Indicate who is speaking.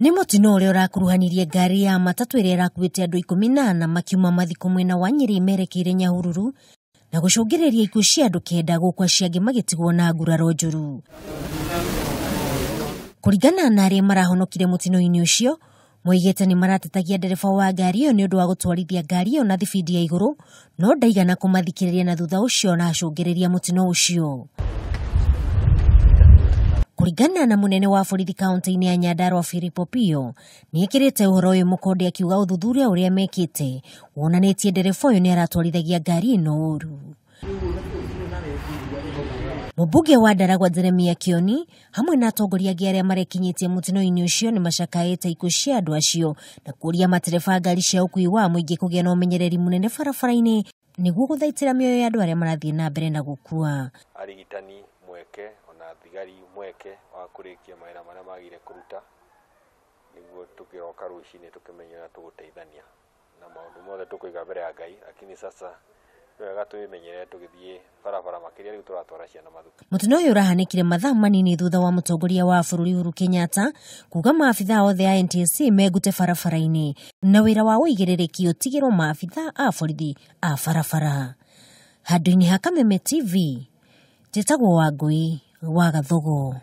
Speaker 1: Nĩ mũtino ũrĩa ũrakuruhanirie ngari ya matatũ ĩrĩa ĩrakuĩte andũ 14 makiuma mathiko mwena wa Nyĩrĩ merekeire Nyahururu na gũcũngĩrĩria ikuũ cia andũ 9 gũkũ acio angĩ magĩtigwo na nguraro njũru. Kũringana na arĩa marahonokire mũtino-inĩ ũcio, moigĩte nĩ maratetagia ndereba wa ngari ĩyo nĩ ũndũ wa gũtwarithia ngari ĩyo na thibindi ya igũrũ, no ndaigana kũmathikĩrĩria na thutha ũcio aracũngĩrĩria mũtino ũcio. Kũringana na mũnene wa borithi kaunti-inĩ ya Nyandarua Philip Opio, nĩ ekĩrĩte ũhoro ũyũ mũkonde akiuga ũthuthuria ũrĩa mekĩte wonanĩtie ndereba ũyũ nĩ aratwarithagia ngari ĩno ũru. Mũmbunge wa Ndaragwa Jeremiah Kioni hamwe na atongoria angĩ arĩa marekinyĩtie mũtino-inĩ ũcio nĩ macakaĩte ikuũ cia andũ acio na kũũria matereba ngari cia ũkuui wa mũingĩ kũgĩa na ũmenyereri mũnene barabara-inĩ nĩguo gũthaitĩra mĩoyo ya andũ arĩa marathiĩ na mbere na gũkua.
Speaker 2: Arigitani mweke ona thigari mweke wa kũrĩkia mawĩra marĩa magire kũruta nĩguo tũkĩroka rũcinĩ tũkĩmenye ũrĩa tũgũteithania na maũndũ mothe tũkũiga mbere ya Ngai, lakini sasa nĩ wega twĩmenyerere tũgĩthiĩ barabara makĩria rĩu tũratwara ciana mathukuru.
Speaker 1: Mũtino ũyũ ũrahanĩkire mathaa manini thutha wa mũtongoria wa bũrũri Uhuru Kenyatta kuga maabithaa othe a NTSA megute barabara-inĩ na wĩra wa ũigĩrĩrĩki ũtigĩrwo maabithaa a borithi a barabara. Handũ-inĩ ha Kameme TV, njĩtagwo Wangũi wa Gathogo.